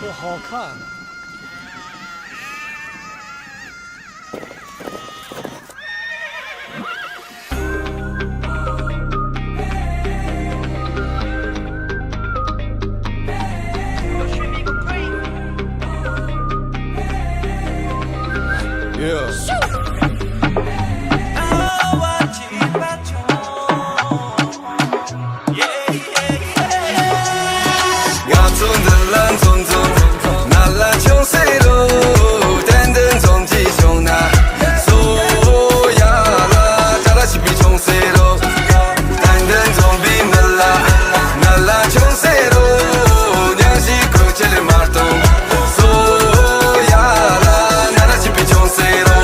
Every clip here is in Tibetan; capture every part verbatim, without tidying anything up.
ཨོ་ཧོ་ཁ། Yeah. ང་ཚོ་འདི་ལ་འཛོམས་འཛོམས། ང་ལ་ཆུང་ཟེར་རོ། གཏན་གཏན་འཛོམས་ཀྱི་བྱུང་ན། སོ་ཡ་ལ་ཏྲ་ལ་ཞིག་པའི་ཆུང་ཟེར་རོ། གཏན་གཏན་འཛོམས་པའི་མི་ལ། ང་ལ་ཆུང་ཟེར་རོ། ཉང་ཞིག་ཁོ་ཆེ་ལེ་མར་གཏོང་། སོ་ཡ་ལ་ན་ལ་ཞིག་པའི་ཆུང་ཟེར་རོ།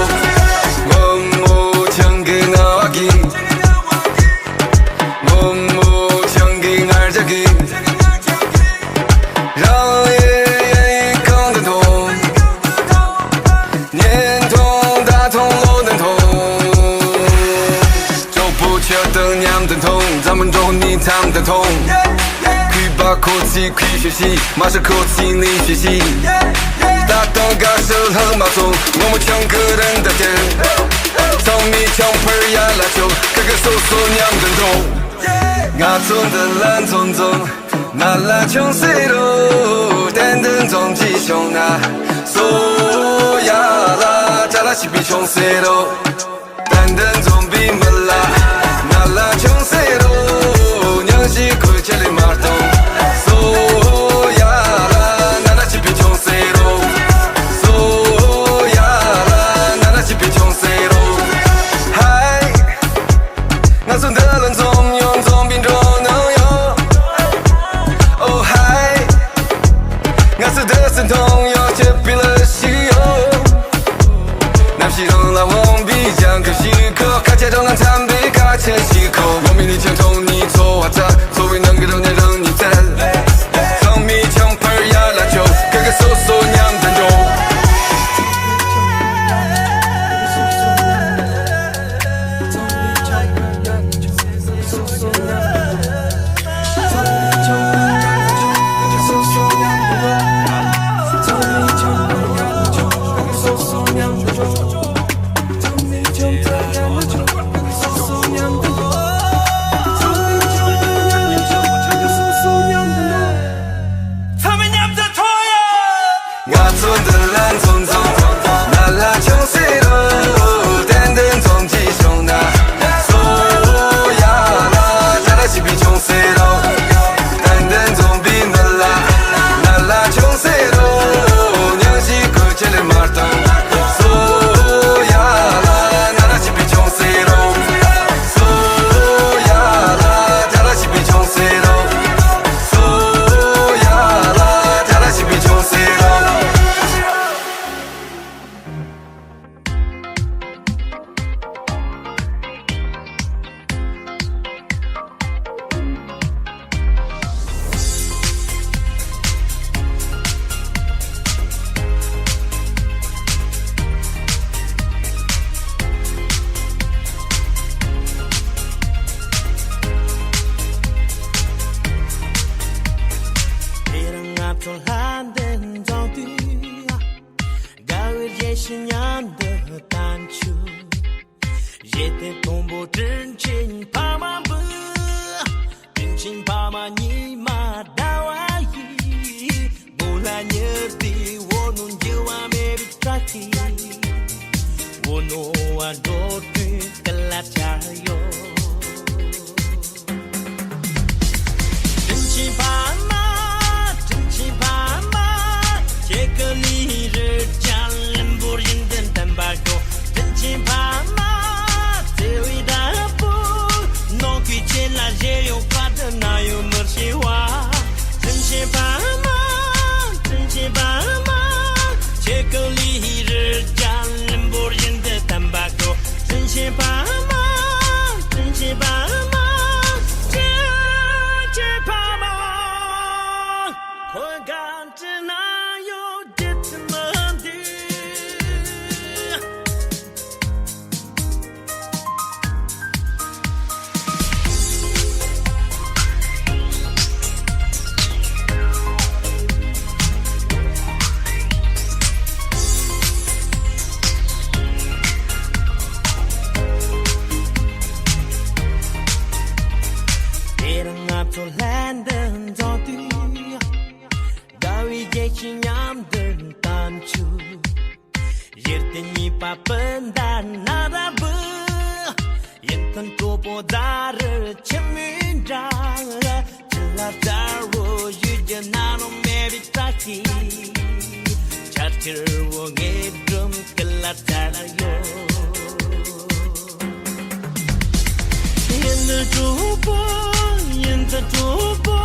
སྔོན་མོ་ཆང་གི་ང་བ་གི། སྔོན་མོ་ཆང་གི་ང་རྒྱ་གི། རང་ཡེ་ཡེ་གང་དུ་མཐོང་། ཉན་མཐོང་ད་མཐོང་ལོ་ན་མཐོང་། གྲོགས་པོ་ཁྱོད་དང་མཉམ་དུ་མཐོང་། འཛམ་བུ་འགྲོ་ནི་མཚམས་དུ་མཐོང་། གུས་པ་ཁོ་ཚོས་གུས་ཞུ་ཞིག་མ་ཤི་ཁོ་ཚོས་ནི་ཞུ་ཞིག་ད་དང་དགའ་སུ་ལྷག་མ་སོང་། ངོ་མ་ཆང་གི་རིན་ད་སྟེར། ཚང་མས་ཆང་ཕར་ཡ་ལ་ཆོག་ཁ་ཁ་སོ་སོ་མཉམ་དུ་འགྲོ། ང་ཚོ་འདི་ལ་འཛོམས་འཛོམས། ང་ལ་ཆུང་ཟེར་རོ། གཏན་གཏན་འཛོམས་ཀྱི་བྱུང་ན། སོ་ཡ་ལ་ཏྲ་ལ་ཞིག་པའི་ཆུང་ཟེར་རོ། གཏན་གཏན་འཛོམས་པའི་མི་ལ། ང་ལ་ཆུང་ཟེར་རོ། ཉང་ཞིག་ཁོ་ཆེ་ལེ་མར་གཏོང་། སོ་ཡ་ལ་ན་ལ་ཞིག་པའི་ཆུང་ཟེར་རོ། སོ་ཡ་ལ་ན་ལ་ཞིག་པའི་ཆུང་ཟེར་རོ། ཧའི། ང་ཚོ་འདི་ལ་འཛོམས་ཡོང་། འཛོམས་པའི་འགྲོ་སྣང་ཡོད། Oh hi། ང་ཚོ་འདི་སུ་མཐོང་ཡོད། ཆེ་པི་ལ་ཞིག་ཡོད། ནམ་ཞིག་རང་ལ་འོང་པའི་ལྗང་ཁུ་ཞིག་གོ། ཁ་ཆེ་གྲོང་ལ་འཚམ་པའི་ཁ་ཆེ་ཞིག་གོ། འོ་མི་ནི་ཆེན་མཐོང་ནི་ཚོ་བ་ཚ། ཚོ་བའི་ནང་གི་རང་ཉིད་རང་ཉིད་བཙལ། ཚང་མས་ཆང་ཕར་ཡ་ལ་ཆོག་ཁ་ཁ་སོ་སོ་མཉམ་དུ་འགྲོ། ཚང་མས་མཉམ་དུ་ཐོ་ཡོ། ང་ཚོ་འདི་ལ་འཛོམས་འཛོམས། ང་ལ་ཆུང་ཟེར་རོ། གཏན་གཏན་འཛོམས་ཀྱི་བྱུང་ན། སོ་ཡ་ལ་ཏྲ་ལ་ཞིག་པའི་ཆུང་ཟེར་རོ། གཏན་གཏན་འཛོམས་པའི་མི་ལ། ང་ལ་ཆུང་ཟེར་རོ། ཉང་ཞིག་ཁོ་ཆེ་ལེ་མར་གཏོང་། སོ་ཡ་ལ་ན་ལ་ཞིག་པའི་ཆུང་ཟེར་རོ། སོ་ཡ་ལ་ཏྲ་ལ་ཞིག་པའི་ཆུང་ཟེར་རོ། སོ་ཡ་ལ་ཏྲ་ལ་ཞིག་པའི་ཆུང་ཟེར་རོ། དེ་རིང་ང་ཚོ་ལྷ་ལྡན་རྫོང་དུ། དགའ་བའི་རེ་ཞིག་མཉམ་དུ་བཏང་ཆུ། གཞས་དེ་མཐོན་པོ་དྲིན་ཆེན་ཕ་མ་འབུལ། དྲིན་ཆེན་ཕ་མ་ཉི་མ་ཟླ་བ་ཡི། མོ་ལ་ཉེར་དེ་བོ་ནོ་འགྱུར་བ་མེད་པའི་བཀྲ་ཤིས། བོ་ནོ་བ་འགྲོ་དུས་སྐུ་ལ་བཅར་ཡོད། དྲིན་ཆེན་ཕ་མ། དྲིན་ཆེན་ཕ་མ། ཁྱེད་ཀྱི་ལུས་རུ་རྒྱ་ལམ་བོར་བཞིན་དུ་བསྟན་པ་ཤོག་དྲིན་ཆེན་ཕ་མ། བརྩེ་བའི་བདག་པོ། ནོར་གྱི་ཆེད་ལ་བཞེས་ཡོད་པ་དུ་ན་ཡོད་མི་ཤེས་བ། དྲིན་ཆེན་ཕ་མ། དྲིན་ཆེན་ཕ་མ། ཁྱེད་ཀྱི་ལུས་རུ་རྒྱ་ལམ་བོར་བཞིན་དུ་བསྟན་པ་ཤོག་དྲིན་ཆེན་ཕ་མ། དྲིན་ཆེན་ཕ་མ། དྲིན་ཆེན་ཕ་མ། ཁོ་གང་ཅི་ན་ཡོད་རྒྱུ་མི་འདུག་གཉིས་པ་སྤུན་ཟླ་ན་ར་བུ། ཡིན་མཐུན་གྲོགས་པོ་ཛ་རུ་ཆི་མི་འདྲ། ཆི་ལ་ཛ་རུ་ཡུལ་གྱི་ན་རུ་མེ་རི་ཏྲ་ཤི། ཆར་ཆིར་བོ་ངེད་སྒྲུང་སྐུ་ལ་ཛ་རུ་ཡོད། ཡིན་ནི་གྲོགས་པོ། ཡིན་ནི་གྲོགས་པོ།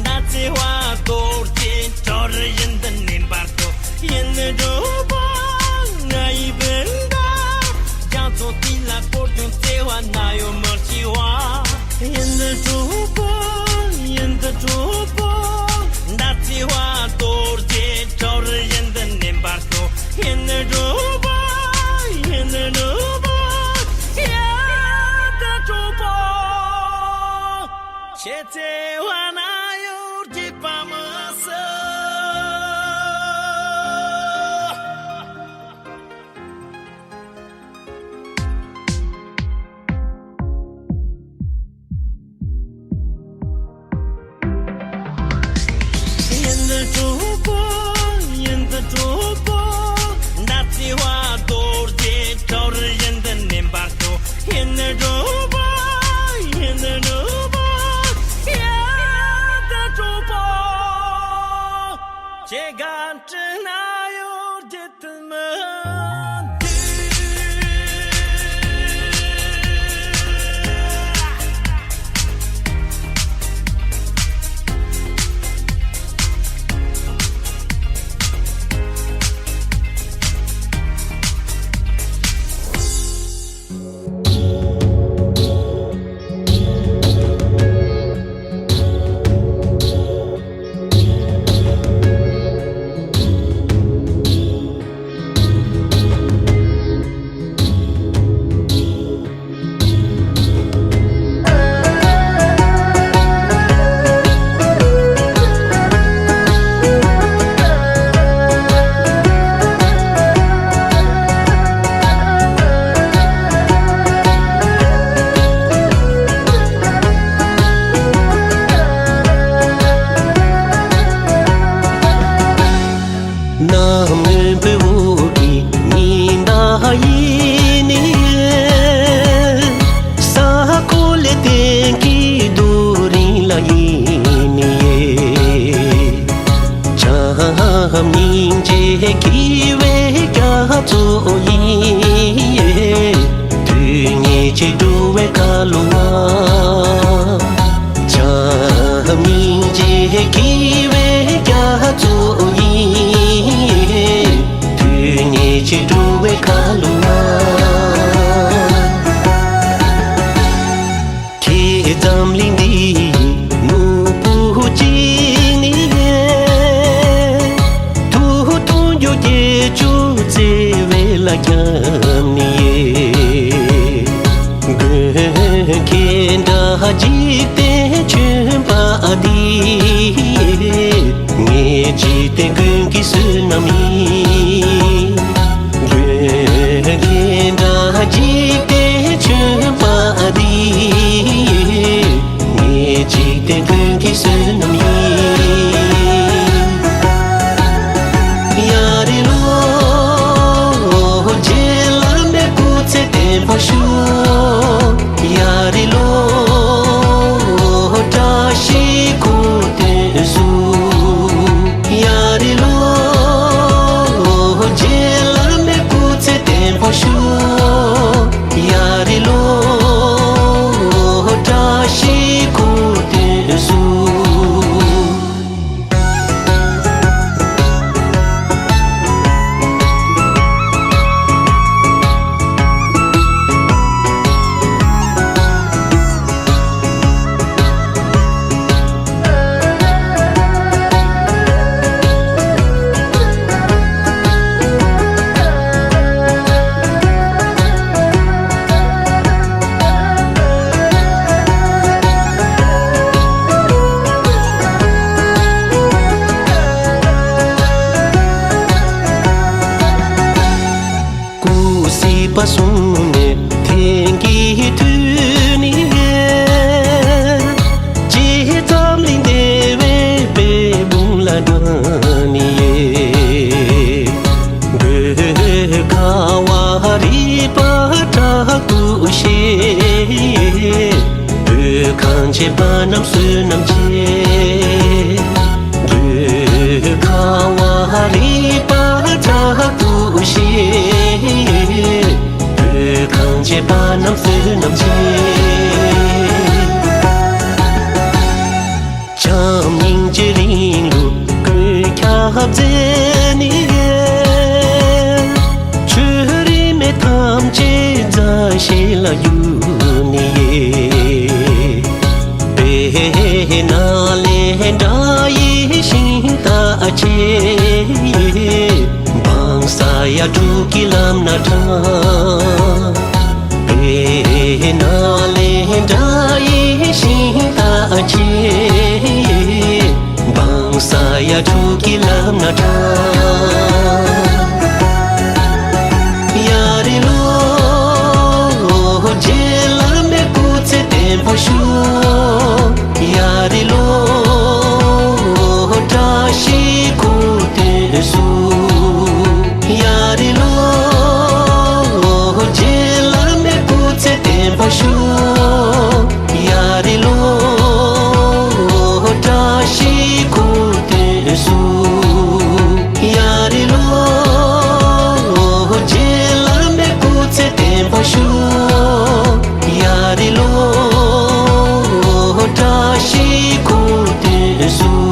ཟླ་ཚེས་པ་རྡོ་རྗེ་འཆར་ཡིན་འདི་ནས་འབར་ཤོག་ཡིན་ནི་གྲོགས་པོ། ང་ཡི་སྤུན་ཟླ། རྒྱ་མཚོ་དེ་ལ་སྐོར་ཀྱང་བརྩེ་བ་ན་ཡོད་མི་ཤེས་པ། ཡིན་ནི་གྲོགས་པོ། ཡིན་ནི་གྲོགས་པོ། ཟླ་ཚེས་པ་རྡོ་རྗེ་འཆར་ཡིན་འདི་ནས་འབར་ཤོག་ཡིན་ནི་གྲོགས་པོ། ཡིན་ནི་གྲོགས་པོ། ཡ་ད་གྲོགས་པོ། ཁྱེད་བརྩེ་བ་ན་ཡོད་རྒྱུ་པ་མ་ཟད། ཡིན་ནི་གྲོགས་པོ། ཡིན་ནི་གྲོགས་པོ། ཟླ་ཚེས་པ་རྡོ་རྗེ་འཆར་ཡིན་འདི་ནས་འབར་ཤོག་ཡིན་ནི་གྲོགས་པོ། ཡིན་ནི་གྲོགས་པོ། ཡ་ད་གྲོགས་པོ། ཁྱེད་དགའ་སྤྲོ་ན་ཡོད་རྒྱུ་དུ་མི་འདུག་ནམ་མོན་པའི་འོག་གི་ཉི་ཟླ་ཡིན་ནི། ས་གོ་ལས་བསྟན་གྱི་རྡོ་རིང་ལ་ཡིན་ནི། བྱམས་སྙིང་རྗེ་སྐྱེ་བའི་རྒྱ་མཚོ་ཡིན། དུས་ངེས་ཀྱི་འགྲོ་བའི་ཁ་ལོ་བ། བྱམས་སྙིང་རྗེ་སྐྱེ་བའི་རྒྱ་མཚོ་ཡིན། དུས་ངེས་ཀྱི་འགྲོ་བའི་ཁ་ལོ་བ། ཁྱེད་འཛམ་གླིང་འདིའི་ནོར་བུ་གཅིག་ནི། ཐུགས་མཐུན་རྒྱུ་སྐྱེ་ཆུ་བརྩེ་བའི་ལ་ཁྱབ་ནི། དགུན་ཁའི་འདྲ་འཇིག་རྟེན་ཆེན་པ་འདི། ངའི་འཇིག་རྟེན་ཀུན་གྱི་བསོད་ནམས་ཡིན། དགུན་ཁའི་འདྲ་འཇིག་རྟེན་ཆེན་པ་འདི། ངའི་འཇིག་རྟེན་ཀུན་གྱི་བསོད་ནམས་ཡིན། ཡ་རེ་ལོ། རྗེ་བླ་མའི་སྐུ་ཚེ་བརྟན་པར་ཤོག་ཡ་རེ་ལོ། བཀྲ་ཤིས་འཁོར་དུ་བསུ། ཡ་རེ་ལོ། རྗེ་བླ་མའི་སྐུ་ཚེ་བརྟན་པར་ཤོག་བྱེད་པ་རྣམས་བསོད་ནམས་ཆེ། བོད་ཁ་བ་རི་པ་དྲག་ཏུ་གཤེ། བོད་གངས་ཅན་པ་རྣམས་བསོད་ནམས་ཆེ། བྱམས་སྙིང་རྗེ་རིང་ལུགས་ཀུན་ཁྱབ་མཛད་ནས། ཆོས་རིས་མེད་ཐམས་ཅད་མཛའ་བཤེས་ལ་བསྒྱུར་ནས། དཔེར་ན་ལས་འབྲས་ཡེ་ཤེས་རྟ་ཆེ། བང་ས་ཡ་དྲུག་གི་ལམ་སྣ་དྲངས། དཔེར་ན་ལས་འབྲས་ཡེ་ཤེས་རྟ་ཆེ། བང་ས་ཡ་དྲུག་གི་ལམ་སྣ་དྲངས། ཡ་རེ་ལོ། རྗེ་བླ་མའི་སྐུ་ཚེ་བརྟན་པོ་ཤོག། ཡ་རེ་ལོ། བཀྲ་ཤིས་འཁོར་དུ་བསུ། ཡ་རེ་ལོ། རྗེ་བླ་མའི་སྐུ་ཚེ་བརྟན་པོ་ཤོག། ཡ་རེ་ལོ། བཀྲ་ཤིས་འཁོར་དུ་བསུ། ཡ་རེ་ལོ། རྗེ་བླ་མའི་སྐུ་ཚེ་བརྟན་པོ་ཤོག། ཡ་རེ་ལོ། བཀྲ་ཤིས་འཁོར་དུ་བསུ།